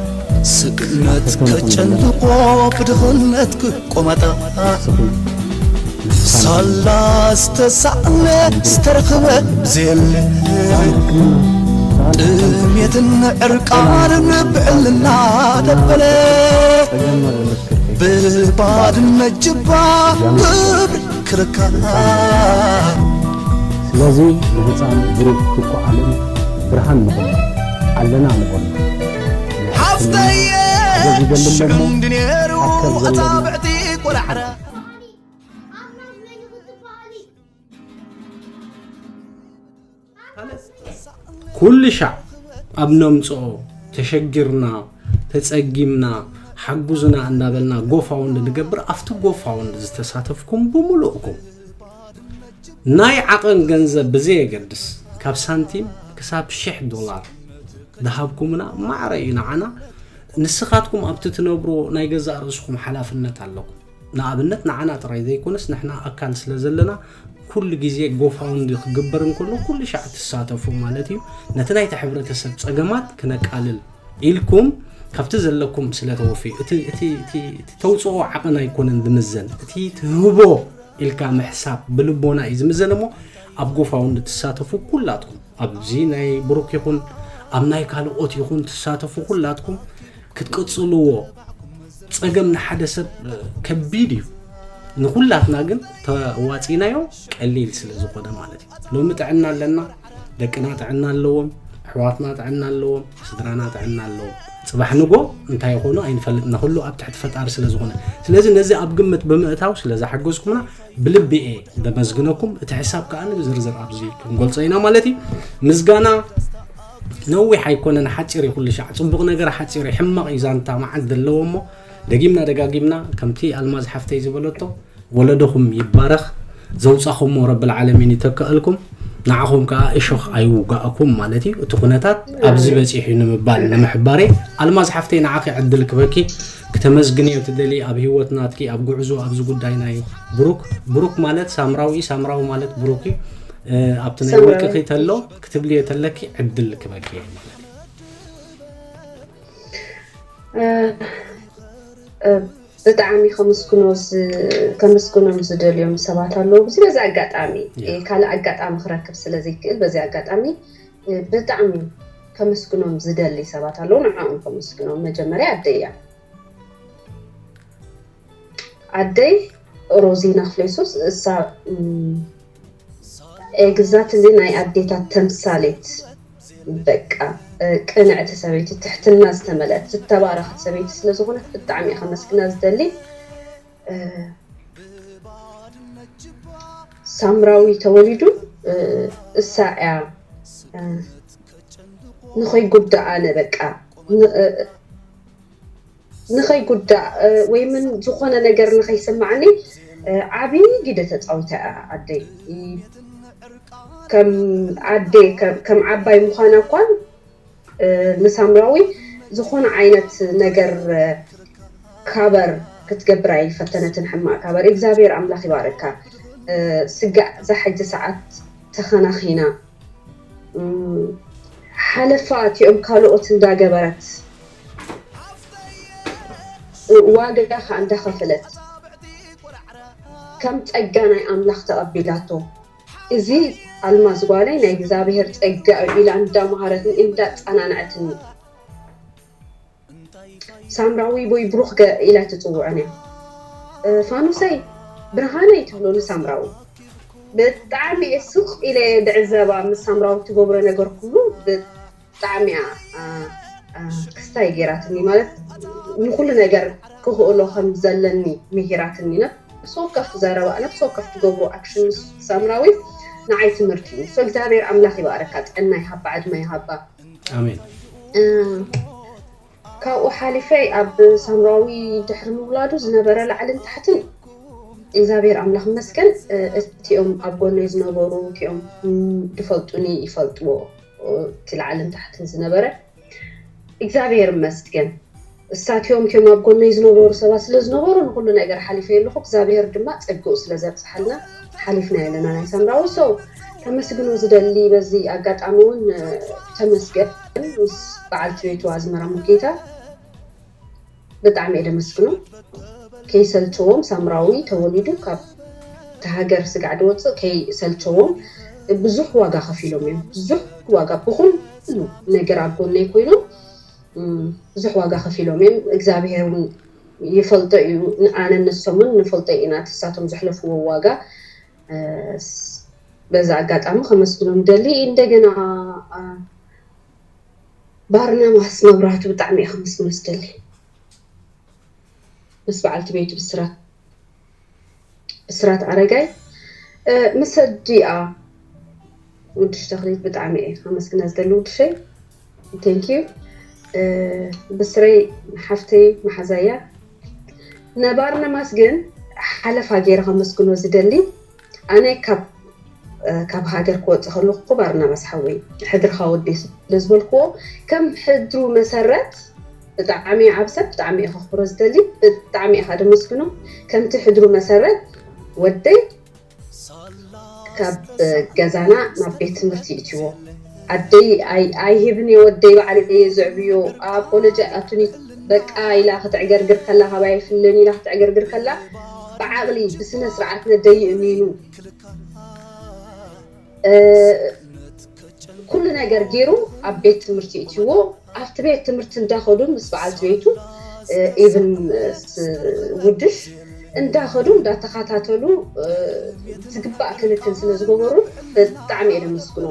ስእነት ከጨንቆ ብድኽነት ክቆማጣ ሳላ ዝተሳዕለ ዝተረኽበ ብዜለ ጥሜትን ዕርቃንን ብዕልና ደበለ ብባድነት ጅባ ክብሪ ክርካ ስለዚ ንህፃን ብሩክ ፍቁ ዓለም ብርሃን ንኾኖ ኣለና ንኾኖ ሓፍተየ ሽዑ እንዲ ነይሩ ኣፃብዕቲ ቆላዕረ ኩሉ ሻዕ ኣብ ነምፅኦ ተሸጊርና ተፀጊምና ሓጉዝና እንዳበልና ጎፋውንድ ንገብር ኣብቲ ጎፋውንድ ዝተሳተፍኩም ብምሉእኩም ናይ ዓቐን ገንዘብ ብዘየገድስ ካብ ሳንቲም ክሳብ ሽሕ ዶላር ዝሃብኩምና ማዕረ እዩ ንዓና ንስኻትኩም ኣብቲ ትነብሮ ናይ ገዛእ ርእስኹም ሓላፍነት ኣለኩም ንኣብነት ንዓና ጥራይ ዘይኮነስ ንሕና ኣካል ስለ ዘለና ኩሉ ግዜ ጎፋውንዲ ክግበር እንከሎ ኩሉ ሻዕ ትሳተፉ ማለት እዩ ነቲ ናይቲ ሕብረተሰብ ጸገማት ክነቃልል ኢልኩም ካብቲ ዘለኩም ስለ ተወፍዩ እቲ እቲ እቲ እቲ ተውፅኦ ዓቐን ኣይኮነን ዝምዘን እቲ ትህቦ ኢልካ ምሕሳብ ብልቦና እዩ ዝምዘን እሞ ኣብ ጎፋውንዲ ትሳተፉ ኩላትኩም ኣብዚ ናይ ብሩክ ይኹን ኣብ ናይ ካልኦት ይኹን ትሳተፉ ኩላትኩም ክትቅፅልዎ ፀገም ንሓደ ሰብ ከቢድ እዩ ንኩላትና ግን ተዋፂናዮ ቀሊል ስለ ዝኾነ ማለት እዩ ሎሚ ጥዕና ኣለና ደቅና ጥዕና ኣለዎም ኣሕዋትና ጥዕና ኣለዎም ስድራና ጥዕና ኣለዎም ፅባሕ ንጎ እንታይ ይኾኑ ኣይንፈልጥና ኩሉ ኣብ ትሕቲ ፈጣሪ ስለ ዝኾነ ስለዚ ነዚ ኣብ ግምት ብምእታው ስለ ዝሓገዝኩምና ብልቢ እየ ዘመስግነኩም እቲ ሕሳብ ከዓ ብዝርዝር ኣብዚ ክንገልፆ ኢና ማለት እዩ ምስጋና ነዊሕ ኣይኮነን ሓፂር እዩ ኩሉ ሻዕ ፅቡቕ ነገር ሓፂር እዩ ሕማቕ እዩ ዛንታ መዓት ዘለዎ እሞ ደጊምና ደጋጊምና ከምቲ ኣልማዝ ሓፍተይ ዝበለቶ ወለዶኹም ይባረኽ ዘውፃኹሞ ረብል ዓለሚን ይተክኣልኩም ንዓኹም ከዓ እሾኽ ኣይውጋእኩም ማለት እዩ እቲ ኩነታት ኣብዚ በፂሑ እዩ ንምባል ንምሕባረይ ኣልማዝ ሓፍተይ ንዓኺ ዕድል ክበኪ ክተመስግንዮ ትደሊ ኣብ ህይወት ናትኪ ኣብ ጉዕዞ ኣብዚ ጉዳይ ናይ ብሩክ ብሩክ ማለት ሳምራዊ ሳምራዊ ማለት ብሩክ እዩ ኣብቲ ናይ ውልቅኺ ተሎ ክትብልዮ ተለኪ ዕድል ክበኪ ማለት ብጣዕሚ ከምስግኖ ከምስግኖም ዝደልዮም ሰባት ኣለዉ እዚ በዚ ኣጋጣሚ ካልእ ኣጋጣሚ ክረክብ ስለ ዘይክእል በዚ ኣጋጣሚ ብጣዕሚ ከምስግኖም ዝደሊ ሰባት ኣለዉ ንዕኦም ከምስግኖም መጀመርያ ኣደይ እያ ኣደይ ሮዚና ክፍለየሱስ እሳ exactly ናይ ኣዴታት ተምሳሌት በቃ ቅንዕቲ ሰበይቲ ትሕትና ዝተመልአት ዝተባረኸት ሰበይቲ ስለ ዝኾነት ብጣዕሚ እየ ከመስግና ዝደሊ ሳምራዊ ተወሊዱ እሳ እያ ንኸይጉዳእ ኣነ በቃ ንኸይጉዳእ ወይ ምን ዝኾነ ነገር ንኸይስማዓኒ ዓብዪ ግደ ተፃዊታ እያ ኣደይ ከም ኣደ ከም ዓባይ ምዃና እኳን ንሳምራዊ ዝኾነ ዓይነት ነገር ካበር ክትገብር ኣይፈተነትን ሕማቕ ካበር እግዚኣብሔር ኣምላኽ ይባረካ ስጋዕ እዛ ሕጂ ሰዓት ተኸናኺና ሓለፋ እቲኦም ካልኦት እንዳገበረት ዋጋ ከዓ እንዳኸፈለት ከም ፀጋ ናይ ኣምላኽ ተቐቢላቶ እዚ ኣልማዝ ጓለይ ናይ እግዚኣብሔር ፀጋ እዩ ኢላ እንዳመሃረትን እንዳፀናንዐትኒ ሳምራዊ ወይ ብሩክ ኢላ ትፅውዖን እያ ፋኑሰይ ብርሃነይ ትብሎ ንሳምራዊ ብጣዕሚ እየ ስቕ ኢለ ድዕዘባ ምስ ሳምራዊ ትገብሮ ነገር ኩሉ ብጣዕሚ እያ ክስታይ ገይራትኒ ማለት ንኩሉ ነገር ክኽእሎ ከም ዘለኒ ምሂራትኒ ነብሲ ወከፍ ትዛረባ ነብሲ ወከፍ ትገብሮ ኣክሽን ምስ ሳምራዊ ንዓይ ትምህርቲ እዩ so እግዚኣብሔር ኣምላኽ ይባረካ ጥዕና ይሃባ ዕድመ ይሃባ ኣሜን ካብኡ ሓሊፈ ኣብ ሳምራዊ ድሕሪ ምውላዱ ዝነበረ ላዕልን ታሕትን እግዚኣብሔር ኣምላኽ ይመስገን። እቲኦም ኣብ ጎነይ ዝነበሩ፣ እቲኦም ዝፈልጡኒ ይፈልጥዎ፣ እቲ ላዕልን ታሕትን ዝነበረ እግዚኣብሔር ይመስገን። እሳትዮም እቲኦም ኣብ ጎነይ ዝነበሩ ሰባት ስለ ዝነበሩ ንኩሉ ነገር ሓሊፈ ኣለኹ። እግዚኣብሔር ድማ ጸግኡ ስለ ዘብዝሓልና ሓሊፍና ኣለና። ናይ ሳምራዊ ሰው ከመስግኖ ዝደሊ በዚ ኣጋጣሚ እውን ተመስገን ምስ በዓልቲ ቤቱ ኣዝመራ ሙልጌታ ብጣዕሚ እየ ደመስግኖ። ከይሰልቸዎም ሳምራዊ ተወሊዱ ካብ ሃገር ስጋዕ ድወፅእ ከይሰልቸዎም ብዙሕ ዋጋ ከፊሎም እዮም። ብዙሕ ዋጋ ብኩሉ ነገር ኣብ ጎነይ ኮይኖም ብዙሕ ዋጋ ከፊሎም እዮም። እግዚኣብሔር እውን ይፈልጦ እዩ። ኣነ ንሶምን ንፈልጦ ኢና ትሳቶም ዘሕለፍዎ ዋጋ። በዛ ኣጋጣሚ ከመስግኖም ደሊ። እንደገና ባርናባስ መብራህቱ ብጣዕሚ እየ ከመስግኖ ዝደሊ ምስ በዓልቲ ቤቱ ብስራት ብስራት ኣረጋይ ምስ ኣዲኣ ውድሽ ተኽሊት ብጣዕሚ እየ ከመስግና ዝደሊ። ውድሸይ፣ thank you። ብስረይ ሓፍተይ መሓዛያ። ነባርናባስ ግን ሓለፋ ገይረ ከመስግኖ ዝደሊ። ኣነ ካብ ካብ ሃገር ክወፅእ ከለኹ ባርናባስ ሓወይ ሕድርኻ ወደይ ስለ ዝበልክዎ ከም ሕድሩ መሰረት ብጣዕሚ ዓብሰብ ብጣዕሚ እየ ከኽብሮ ዝደሊ። ብጣዕሚ እየ ከመስግኖ። ከምቲ ሕድሩ መሰረት ወደይ ካብ ገዛና ናብ ቤት ትምህርቲ ይእትዎ። ኣደይ ኣይህብን እየ፣ ወደይ ባዕለይ እየ ዘዕብዮ። ኣብ ኮለጅ ኣቱኒ በቃ ኢላ ክትዕገርግር ከላ፣ ካባይ ፍልን ኢላ ክትዕገርግር ከላ ብዓቕሊ ብስነ ስርዓት ነደይ እሚኑ ኩሉ ነገር ገይሩ ኣብ ቤት ትምህርቲ እትዎ ኣብቲ ቤት ትምህርቲ እንዳኸዱ ምስ በዓልቲ ቤቱ ኢቭን ውድሽ እንዳኸዱ እንዳተኸታተሉ ዝግባእ ክንክን ስለ ዝገበሩ ብጣዕሚ እየ ደመስግኖ።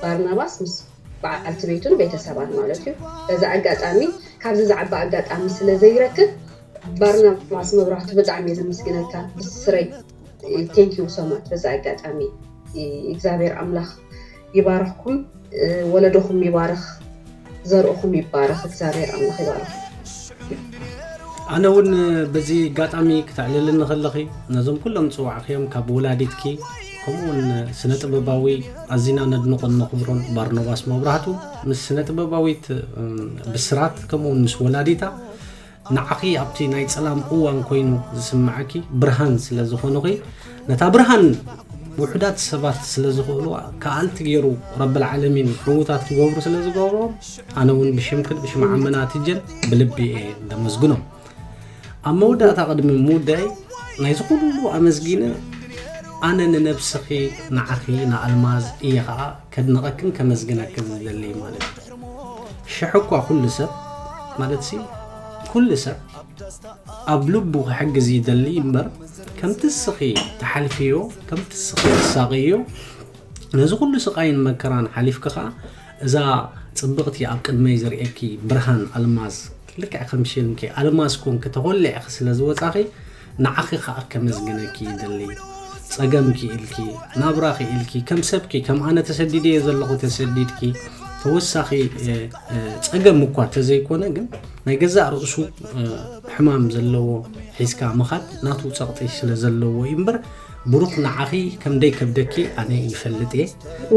ባርናባስ ምስ በዓልቲ ቤቱን ቤተሰባን ማለት እዩ። በዛ ኣጋጣሚ ካብዚ ዝዓባ ኣጋጣሚ ስለ ዘይረክብ ባርናባስ መብራህቱ ብጣዕሚ እየ ዘመስግነካ ብስረይ። Thank you so much። በዛ ኣጋጣሚ እግዚኣብሔር ኣምላኽ ይባርኽኩም፣ ወለዶኹም ይባርኽ፣ ዘርእኹም ይባረኽ። እግዚኣብሔር ኣምላኽ ይባርኽ። ኣነ እውን በዚ ኣጋጣሚ ክተዕልልኒ ከለኺ ነዞም ኩሎም ዝፅዋዕኽዮም ካብ ወላዲትኪ ከምኡውን ስነ ጥበባዊ ኣዚና ነድንቆን ነኽብሮን ባርኖባስ መብራህቱ ምስ ስነ ጥበባዊት ብስራት ከምኡውን ምስ ወላዲታ ንዓኺ ኣብቲ ናይ ጸላም እዋን ኮይኑ ዝስምዓኪ ብርሃን ስለ ዝኾንኺ ነታ ብርሃን ውሑዳት ሰባት ስለ ዝኽእልዋ ከኣልቲ ገይሩ ረብል ዓለሚን ዕዉታት ክገብሩ ስለ ዝገብሮም ኣነ እውን ብሽምክን ብሽም ዓመና ትጀን ብልቢ እየ ደመስግኖም። ኣብ መወዳእታ ቅድሚ ምውዳይ ናይዚ ኩሉ ኣመስጊነ ኣነ ንነብስኺ ንዓኺ ንኣልማዝ እየ ኸኣ ከድንቐክን ከመስግነክን ዝደሊ ማለት እዩ። ሽሕ እኳ ኩሉ ሰብ ማለት ሲ ኩሉ ሰብ ኣብ ልቡ ክሕግዝ ይደሊ እምበር ከምቲ እስኺ ትሓልፍዮ ከምቲ እስኺ ትሳቕዮ ነዚ ኩሉ ስቓይን መከራን ሓሊፍኪ ኸዓ እዛ ጽብቕቲ ኣብ ቅድመይ ዝርእየኪ ብርሃን ኣልማዝ ልክዕ ከም ሽምኪ ኣልማዝ ኮንኪ ተኾሊዕኺ ስለ ዝወጻኺ ንዓኺ ኸዓ ከመስግነኪ ይደሊ። ጸገምኪ ኢልኪ ናብራኺ ኢልኪ ከም ሰብኪ ከም ኣነ ተሰዲደዮ ዘለኹ ተሰዲድኪ ተወሳኺ ጸገም እኳ ተዘይኮነ ግን ናይ ገዛእ ርእሱ ሕማም ዘለዎ ሒዝካ ምኻድ ናቱ ጸቕጢ ስለ ዘለዎ እዩ እምበር ብሩኽ ንዓኺ ከም ደይከብደኪ ኣነ ይፈልጥ እየ።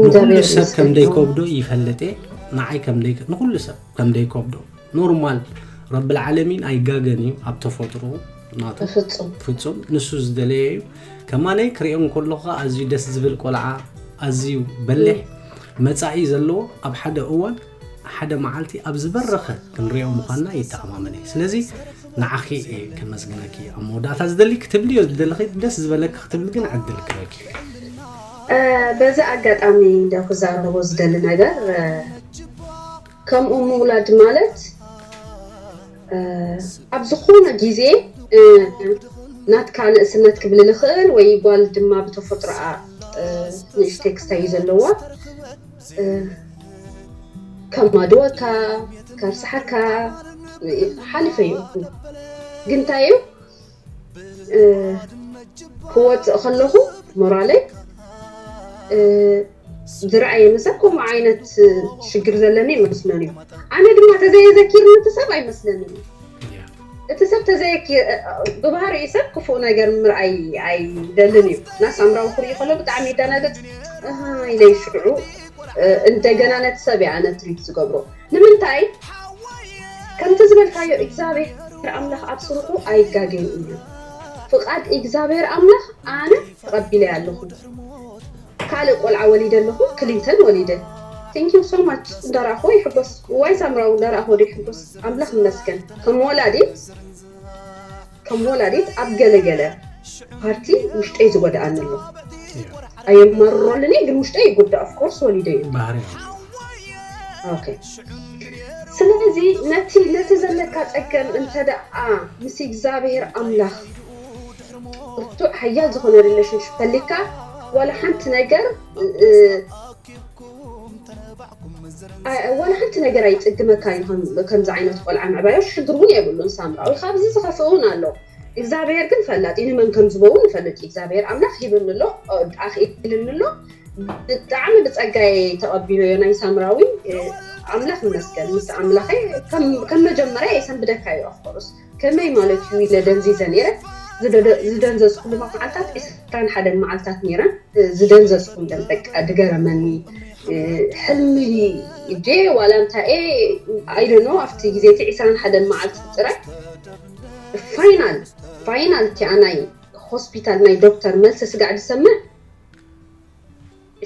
ንኹሉ ሰብ ከም ደይከብዶ ይፈልጥ እየ። ንዓይ ከም ደይ ንኹሉ ሰብ ከም ደይከብዶ ኖርማል ረብል ዓለሚን ኣይጋገን እዩ ኣብ ተፈጥሮ ናቱ ፍጹም ንሱ ዝደለየ እዩ። ከማነይ ክሪኦ እንከለኹ ኣዝዩ ደስ ዝብል ቆልዓ ኣዝዩ በሊሕ መጻኢ ዘለዎ ኣብ ሓደ እዋን ሓደ መዓልቲ ኣብ ዝበረኸ ክንሪኦ ምዃንና ይተኣማመን እየ። ስለዚ ንዓኺ እየ ከመስግነኪ ኣብ መወዳእታ ዝደሊ ክትብልዮ ዝደለኺ ደስ ዝበለኪ ክትብሊ ግን ዕድል ክበኪ። በዚ ኣጋጣሚ እንደ ክዛረቦ ዝደሊ ነገር ከምኡ ምውላድ ማለት ኣብ ዝኾነ ግዜ ናትካ ንእስነት ክብል ዝኽእል ወይ ጓል ድማ ብተፈጥሮኣ ንእሽተይ ክስታይ እዩ ዘለዋ ከማድወካ ከርስሓካ ሓሊፈ እዩ ግንታይ እዩ ክወፅእ ከለኹ ሞራለይ ዝረኣየ መሰብ ከምኡ ዓይነት ሽግር ዘለኒ ይመስለኒ እዩ ኣነ ድማ ተዘየዘኪርኒ እቲ ሰብ ኣይመስለንን እዩ እቲ ሰብ ተዘየኪ ብባህሪኡ ሰብ ክፉእ ነገር ምርኣይ ኣይደልን እዩ። እና ሳምራዊ ክርኢ ከሎ ብጣዕሚ ይደናገጽ። ኣሃ፣ ኢለ ሽዑ እንደገና ነቲ ሰብ እያ ነትሪት ዝገብሮ። ንምንታይ? ከምቲ ዝበልካዮ እግዚኣብሔር ኣምላኽ ኣብ ስርሑ ኣይጋገን እዩ። ፍቓድ እግዚኣብሔር ኣምላኽ ኣነ ተቐቢለ ኣለኹ። ካልእ ቆልዓ ወሊደ ኣለኹ። ክሊተን ወሊደ። Thank you so much። እንዳረኣኹ ይሕጎስ። ዋይ ሳምራዊ እንዳረኣኹ ዶ ይሕጎስ። ኣምላኽ ይመስገን። ከም ወላዲት ከም ወላዲት ኣብ ገለገለ ፓርቲ ውሽጠይ ዝጎድኣኒ ኣሎ። ኣየማርረሉን ግን ውሽጠይ ይጉዳእ። Of course ወሊደ እዩ። ባህሪ Okay። ስለዚ ነቲ ነቲ ዘለካ ጸገም እንተ ደኣ ምስ እግዚኣብሔር ኣምላኽ ብርቱዕ ሓያል ዝኾነ relationship ተሊካ ዋላ ሓንቲ ነገር እ- እ- አ- ዋላ ሓንቲ ነገር ኣይጽግመካ እዩ። ከም- ከምዚ ዓይነት ቆልዓ ምዕባዮሽ ሽግር እውን የብሉን። ሳምራዊ ካብዚ ዝኸፍእ እውን ኣሎ። እግዚኣብሔር ግን ፈላጥ እዩ። ንመን ከም ዝቦውን ይፈልጥ እዩ። እግዚኣብሔር ኣምላኽ ሂብኒ ኣሎ፣ ኣኽኢልኒ ኣሎ። ብጣዕሚ ብጸጋይ ተቐቢለዮ ናይ ሳምራዊ ኣምላኽ ይመስገን። ምስ ኣምላኸይ ከም መጀመርያ የሰንብደካ እዩ። ኣፍቆርስ ከመይ ማለት እዩ ኢለ ደንዚዘ ነይረ። ዝደንዘዝኩሉ መዓልታት ዕስራን ሓደን መዓልታት ነይረን። ዝደንዘዝኩ እለን በቃ ድገረመኒ። ሕልሚ ዴ ዋላ እንታይ ኣይደኖ ኣብቲ ግዜ እቲ ዕስራን ሓደን መዓልቲ ጥራይ ፋይናል ፋይናል ቲኣ ናይ ሆስፒታል ናይ ዶክተር መልሲ ስጋዕ ዝሰምዕ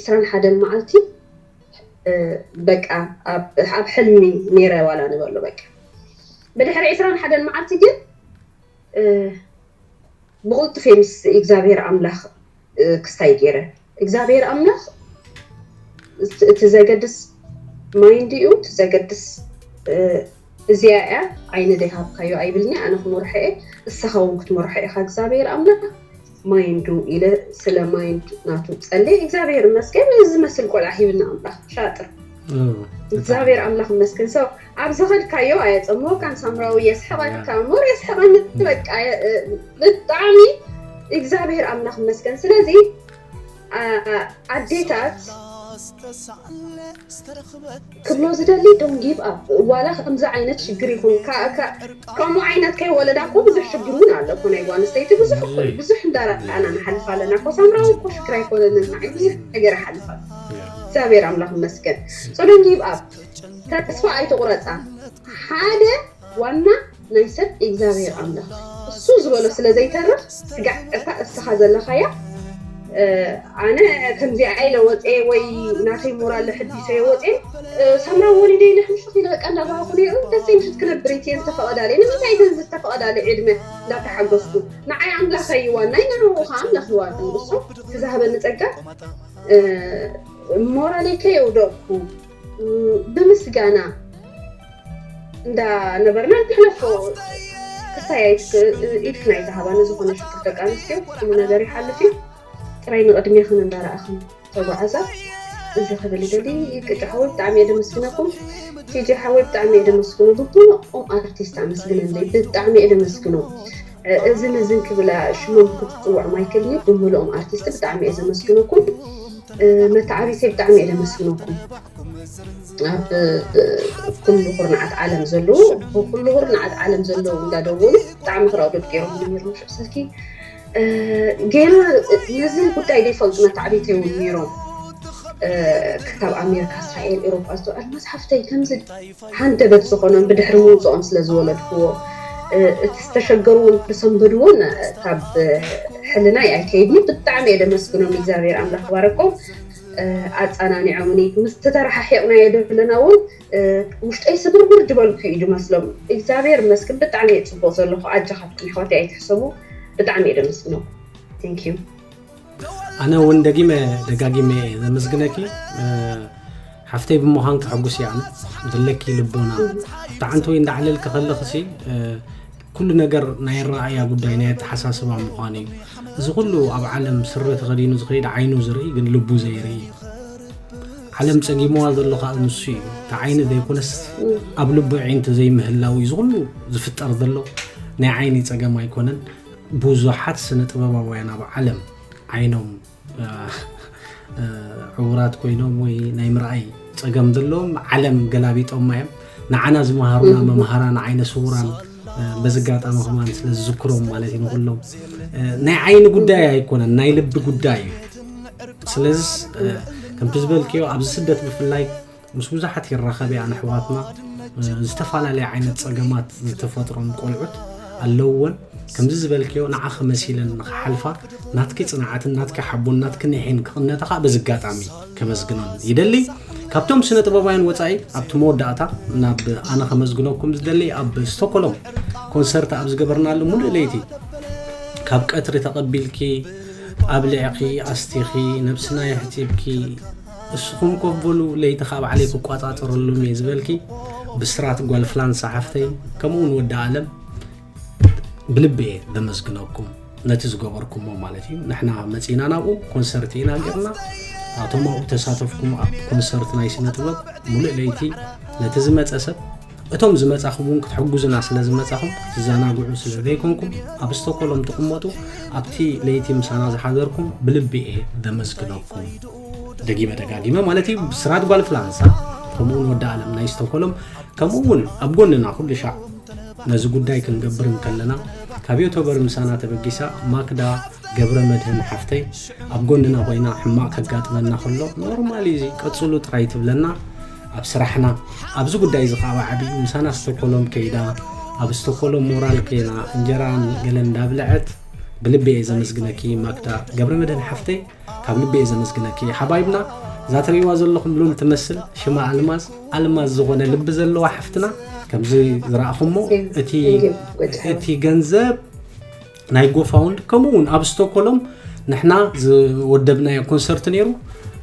ዕስራን ሓደን መዓልቲ በቃ ኣብ ሕልሚ ነይረ ዋላ ንበሎ በቃ ብድሕሪ ዕስራን ሓደን መዓልቲ ግን ብቕልጡፍ ምስ እግዚኣብሔር ኣምላኽ ክስታይ ገይረ እግዚኣብሔር ኣምላኽ እቲ ዘገድስ ማይንድ እዩ እቲ ዘገድስ እዚኣ እያ ዓይኒ ዘይሃብካዮ ኣይብልኒ ኣነ ክመርሖ እየ እስኻ እውን ክትመርሖ ኢኻ እግዚኣብሔር ኣምላኽ ማይንዱ ኢለ ስለ ማይንድ ናቱ ጸልየ እግዚኣብሔር ይመስገን እዚ ዝመስል ቆልዓ ሂብና ኣምላኽ ሻጥር እግዚኣብሔር ኣምላኽ ይመስገን so ኣብ ዝኸድካዮ ኣየጸምወካን ሳምራዊ የስሕቐካ ሞር የስሕቐኒ በቃ ብጣዕሚ እግዚኣብሔር ኣምላኽ ይመስገን ስለዚ ኣዴታት ክብሎ ዝደሊ don't give up ዋላ ከምዚ ዓይነት ሽግር ይኹን ከምኡ ዓይነት ከይወለዳ እኮ ብዙሕ ሽግር እውን ኣሎ እኮ ናይ ጓል ኣንስተይቲ ብዙሕ ብዙሕ እንዳረኣና ንሓልፍ ኣለና እኮ ሳምራዊ እኮ ሽግር ኣይኮነንን ንዓይ ብዙሕ ነገር ይሓልፍ ኣሎ እግዚኣብሔር ኣምላኽ ይመስገን so don't give up ተስፋ ኣይትቑረፃ ሓደ ዋና ናይ ሰብ እግዚኣብሔር ኣምላኽ እሱ ዝበሎ ስለ ዘይተርፍ ስጋዕ እታ እስኻ ዘለኻያ ኣነ ከምዚኣ ኢለ ወፅየ ወይ ናተይ ሞራል ሕዲሰ ወፅየ ሰምራ ወሊደ ኢለ ሕምሽኽ ኢለ በቃ እንዳባህኩ ነይሩ ደስ ምሽት ክነብር እየ ዝተፈቐዳለ ንምንታይ ግን ዝተፈቐዳለ ዕድመ እንዳተሓገዝኩ ንዓይ ኣምላኸ ይዋናይ ንዕኡ ከዓ ኣምላኽ ይዋን እሱ ክዛህበኒ ፀጋ ሞራለይ ከየውደቕኩ ብምስጋና እንዳነበርና ንሕለፎ ክሳይ ኢድክና ኣይተሃባኒ ዝኾነ ሽግር ደቂ ኣንስትዮ ኩሉ ነገር ይሓልፍ እዩ ጥራይ ንቕድሜኽን እንዳረኣኽን ተጓዓዛ እዚ ክብል ይደሊ ቅጫ ሓወይ ብጣዕሚ እየ ደመስግነኩም ቲጂ ሓወይ ብጣዕሚ እየ ደመስግኖ ብኩልኦም ኣርቲስት ኣመስግነለይ ብጣዕሚ እየ ደመስግኖ እዝን እዝን ክብላ ሽሞም ክትፅውዖም ኣይክእልን እየ ብምልኦም ኣርቲስት ብጣዕሚ እየ ዘመስግነኩም መተዓቢተይ ብጣዕሚ እየ ደመስግነኩም ኣብ ኩሉ ኩርናዓት ዓለም ዘለዉ ብኩሉ ኩርናዓት ዓለም ዘለዉ እንዳደወሉ ብጣዕሚ ክረቕዱድ ገይሮም ነይሩ ሽዑ ስልኪ ገና ነዚ ጉዳይ ዘይፈልጡ መተዓቢተይ እውን ነይሮም ካብ ኣሜሪካ እስራኤል ኤሮጳ ዝተውዐል መፅሓፍተይ ከምዚ ሃንደበት ዝኾኖም ብድሕሪ ምውፅኦም ስለ ዝወለድክዎ እቲ ዝተሸገሩ እውን ክሰንበድዎ ካብ ሕልናይ ኣይከይድኒ ብጣዕሚ እየ ደመስግኖም እግዚኣብሔር ኣምላኽ ባረኮም ኣፃናኒዖምኒ ምስ ተተረሓሒቕናዮ ዘለና እውን ውሽጠይ ስብርብር ዝበልኩ እዩ ዝመስሎም እግዚኣብሔር መስግን ብጣዕሚ እየ ፅቡቅ ዘለኹ ኣጃኻትኩም ኣሕዋተይ ኣይትሕሰቡ ብጣዕሚ እየ ደመስግኖም thank you ኣነ እውን ደጊመ ደጋጊመ እየ ዘመስግነኪ ሓፍተይ ብምዃን ክሕጉስ እየ ኣነ ዘለኪ ልቦና ኣብቲ ዓንቲ ወይ እንዳዓለልኪ ከለኽሲ ኩሉ ነገር ናይ ኣረኣእያ ጉዳይ ናይ ኣተሓሳስባ ምዃኑ እዩ እዚ ኩሉ ኣብ ዓለም ስረ ተኸዲኑ ዝኸይድ ዓይኑ ዝርኢ ግን ልቡ ዘይርኢ እዩ ዓለም ጸጊምዋ ዘሎ ከዓ ንሱ እዩ እቲ ዓይኒ ዘይኮነስ ኣብ ልቡ ኣዒንቲ ዘይምህላው እዩ ዝኩሉ ዝፍጠር ዘሎ ናይ ዓይኒ ጸገም ኣይኮነን ብዙሓት ስነ ጥበባውያን ኣብ ዓለም ዓይኖም ዕውራት ኮይኖም ወይ ናይ ምርኣይ ጸገም ዘለዎም ዓለም ገላቢጦማ እዮም ንዓና ዝመሃሩና መምሃራን ዓይነ ስውራን በዚ ኣጋጣሚ ከማን ስለ ዝዝክሮም ማለት እዩ ንኩሎም። ናይ ዓይኒ ጉዳይ ኣይኮነን፣ ናይ ልቢ ጉዳይ እዩ። ስለዚስ ከምቲ ዝበልክዮ ኣብዚ ስደት ብፍላይ ምስ ብዙሓት ይራኸብ እየ፣ ኣነ ኣሕዋትና ዝተፈላለየ ዓይነት ጸገማት ዝተፈጥሮም ቆልዑት ኣለውወን። ከምዚ ዝበልክዮ ንዓኺ መሲለን ንኽሓልፋ ናትኪ ጽንዓትን ናትኪ ሓቦን ናትኪ ኒሕን ክቕነታ ከዓ በዚ ኣጋጣሚ ከመስግኖን ይደሊ። ካብቶም ስነ ጥበባውያን ወጻኢ ኣብቲ መወዳእታ ናብ ኣነ ከመስግነኩም ዝደሊ ኣብ ስቶኮሎም ኮንሰርት ኣብ ዝገበርናሉ ሙሉእ ለይቲ ካብ ቀትሪ ተቐቢልኪ ኣብሊዕኺ ኣስቲኺ ነብስና የሕጺብኪ እስኹም ኮፍ በሉ ለይቲ ካብ ባዕለይ ክቋጻጸረሎም እየ ዝበልኪ ብስራት ጓል ፍላንሳ ሓፍተይ ከምኡ እውን ወዲ ኣለም ብልቢ እየ ዘመስግነኩም ነቲ ዝገበርኩሞ ማለት እዩ። ንሕና መጺና ናብኡ ኮንሰርት ኢና ጌርና። ኣቶም ኣብኡ ተሳተፍኩም ኣብ ኮንሰርት ናይ ስነ ጥበብ ሙሉእ ለይቲ ነቲ ዝመጸ ሰብ እቶም ዝመጻኹም እውን ክትሕጉዙና ስለ ዝመጻኹም ክትዘናግዑ ስለ ዘይኮንኩም ኣብ ስቶኮሎም ትቕመጡ ኣብቲ ለይቲ ምሳና ዝሓደርኩም ብልቢ እየ ዘመስግነኩም። ደጊመ ደጋጊመ ማለት እዩ ብስራት ጓል ፍላንሳ ከምኡውን ወዲ ኣለም ናይ ስቶኮሎም ከምኡ እውን ኣብ ጎንና ኩሉ ሻዕ ነዚ ጉዳይ ክንገብር እንከለና ካብ ዮቶበር ምሳና ተበጊሳ ማክዳ ገብረ መድህን ሓፍተይ ኣብ ጎንና ኮይና ሕማቕ ከጋጥመና ከሎ ኖርማል እዚ ቀጽሉ ጥራይ ትብለና ኣብ ስራሕና ኣብዚ ጉዳይ እዚ ከዓ ዓብዩ ምሳና ስቶኮሎም ከይዳ ኣብ ስቶኮሎም ሞራል ኮይና እንጀራን ገለን እንዳብለዐት ብልቢ እየ ዘመስግነኪ ማክዳ ገብረ መድህን ሓፍተይ ካብ ልቢ እየ ዘመስግነኪ ሓባይብና እዛ ትርእይዋ ዘለኹም ሉል ትመስል ሽማ ኣልማዝ ኣልማዝ ዝኾነ ልቢ ዘለዋ ሓፍትና ከምዚ ዝረኣኹሞ እቲ ገንዘብ ናይ ጎፋውንድ ከምኡ እውን ኣብ ስቶኮሎም ንሕና ዝወደብናዮ ኮንሰርት ነይሩ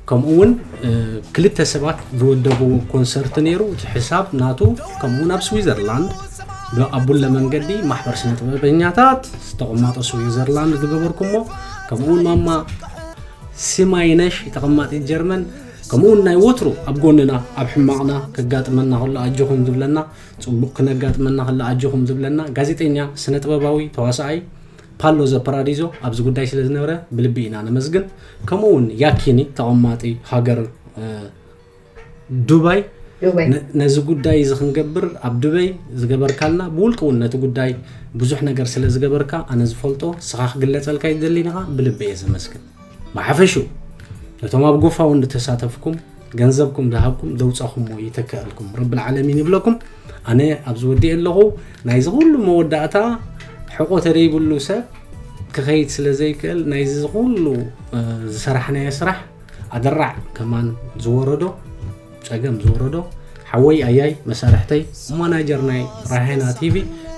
ከምኡ እውን ክልተ ሰባት ዝወደብዎ ኮንሰርት ነይሩ እቲ ሕሳብ ናቱ ከምኡ እውን ኣብ ስዊዘርላንድ ብኣቡለ መንገዲ ማሕበር ስነ ጥበበኛታት ዝተቐማጦ ስዊዘርላንድ ዝገበርኩሞ ከምኡ እውን ማማ ስማይነሽ ተቐማጢት ጀርመን ከምኡ እውን ናይ ወትሩ ኣብ ጎንና ኣብ ሕማቕና ከጋጥመና ከሎ ኣጆኹም ዝብለና ጽቡቕ ክነጋጥመና ከሎ ኣጆኹም ዝብለና ጋዜጠኛ ስነ ጥበባዊ ተዋሳኣይ ፓሎ ዘ ፓራዲዞ ኣብዚ ጉዳይ ስለ ዝነበረ ብልቢ ኢና ነመስግን። ከምኡ እውን ያኪኒ ተቐማጢ ሃገር ዱባይ ነዚ ጉዳይ እዚ ክንገብር ኣብ ዱበይ ዝገበርካልና ብውልቂ እውን ነቲ ጉዳይ ብዙሕ ነገር ስለ ዝገበርካ ኣነ ዝፈልጦ ስኻ ክግለፀልካ ይደሊን ኢኻ ብልቢ እየ ዘመስግን ብሓፈሹ ነቶም ኣብ ጎፋውንድ ተሳተፍኩም ገንዘብኩም ዝሃብኩም ዘውፃኹሞ ይተከኣልኩም ረብል ዓለሚን ይብለኩም ኣነ ኣብዚ ወዲእ ኣለኹ ናይዚ ኩሉ መወዳእታ ሕቆ ተደይብሉ ሰብ ክኸይድ ስለ ዘይክእል ናይዚ ኩሉ ዝሰራሕናዮ ስራሕ ኣደራዕ ከማን ዝወረዶ ጸገም ዝወረዶ ሓወይ ኣያይ መሳርሕተይ ማናጀር ናይ ራሄና ቲቪ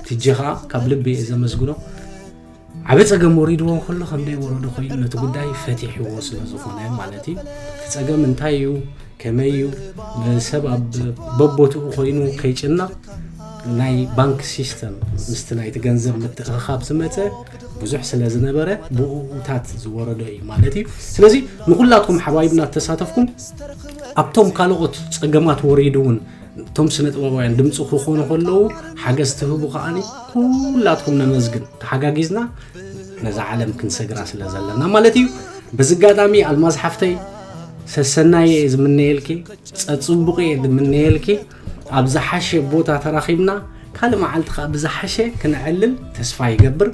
ትጂ ኸኣ ካብ ልቢ እየ ዘመስግኖ ዓበ ጸገም ወሪድዎ ከሎ ከም ደይ ወረዶ ኮይኑ ነቲ ጉዳይ ፈቲሕዎ ስለ ዝኾነ ማለት እዩ እቲ ጸገም እንታይ እዩ ከመይ እዩ ንሰብ ኣብ በቦትኡ ኮይኑ ከይጭነቕ ናይ ባንክ ሲስተም ምስቲ ናይቲ ገንዘብ ምትእኽኻብ ዝመፀ ብዙሕ ስለ ዝነበረ ብኡኡታት ዝወረዶ እዩ ማለት እዩ ስለዚ ንኩላትኩም ሓባይብና ተሳተፍኩም ኣብቶም ካልኦት ፀገማት ወሪዱ እውን እቶም ስነ ጥበባውያን ድምፂ ክኾኑ ከለዉ ሓገዝ ትህቡ ከዓኒ ኩላትኩም ነመስግን ተሓጋጊዝና ነዛ ዓለም ክንሰግራ ስለ ዘለና ማለት እዩ በዚ ኣጋጣሚ ኣልማዝ ሓፍተይ ሰሰናየ ዝምነየልኪ ጸጽቡቕ እየ ዝምነየልኪ ኣብ ዝሓሸ ቦታ ተራኺብና ካልእ መዓልቲ ከዓ ብዝሓሸ ክነዕልል ተስፋ ይገብር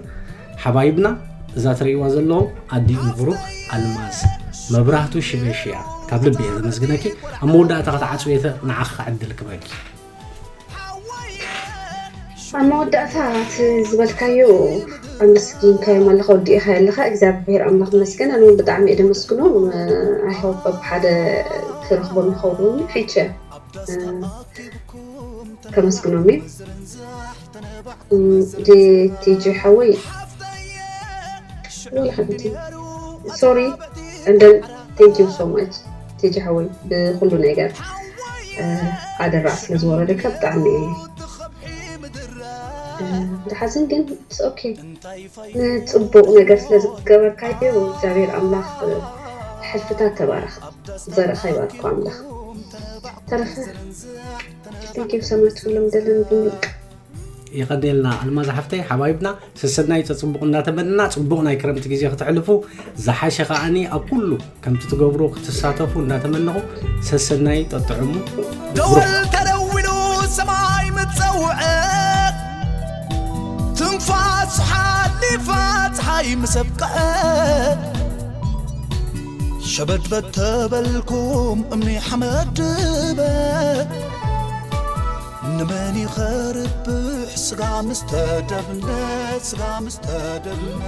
ሓባይብና እዛ ትርእይዋ ዘለኹም ኣዲኡ ንብሩክ ኣልማዝ መብራህቱ ሽበሽያ ካብ ልቢ እየ ዘመስግነኪ ኣብ መወዳእታ ክትዓፅውየተ ንዓኺ ዕድል ክበኪ ኣብ መወዳእታ እቲ ዝበልካዮ ኣመስጊንካዮም ኣለኻ ወዲእኻ ኣለኻ እግዚኣብሔር ኣምላኽ መስገን ኣነ እውን ብጣዕሚ እየ ደመስግኖ ኣይሆፕ ኣብ ሓደ ክረኽቦም ይኸውን ሒቸ ከመስግኖም እዩ ቲጂ ሓወይ ወላ ሓንቲ ሶሪ and then thank you so much ቲጂ ሓወይ ብኩሉ ነገር ኣደራዕ ስለ ዝወረደካ ብጣዕሚ ዝሓዝን ግን ኦኬ ንፅቡቅ ነገር ስለ ዝገበርካዮ እግዚኣብሔር ኣምላኽ ሕልፍታት ተባረኽ ዘርእኻ ይባርኮ ኣምላኽ ተረፈ thank you so much ኩሎም ደለን ብምልቅ የቐኔልና ኣልማዝ ሓፍተይ ሓባይብና ሰሰናይ ተፅቡቕ እናተመንና ፅቡቕ ናይ ክረምቲ ግዜ ክትሕልፉ ዝሓሸ ከዓኒ ኣብ ኩሉ ከምቲ ትገብሮ ክትሳተፉ እናተመነኹ ሰሰናይ ጠጥዕሙ ደወል ተደዊሉ ሰማይ ምፀውዐ እይ ምስ ኣብቅዐ ሸበድበድ ተበልኩም እምኒ ሓመድ ድበ ንመን ይኸርብሕ ስጋ ምስ ተደብነ ስጋ ምስ ተደብነ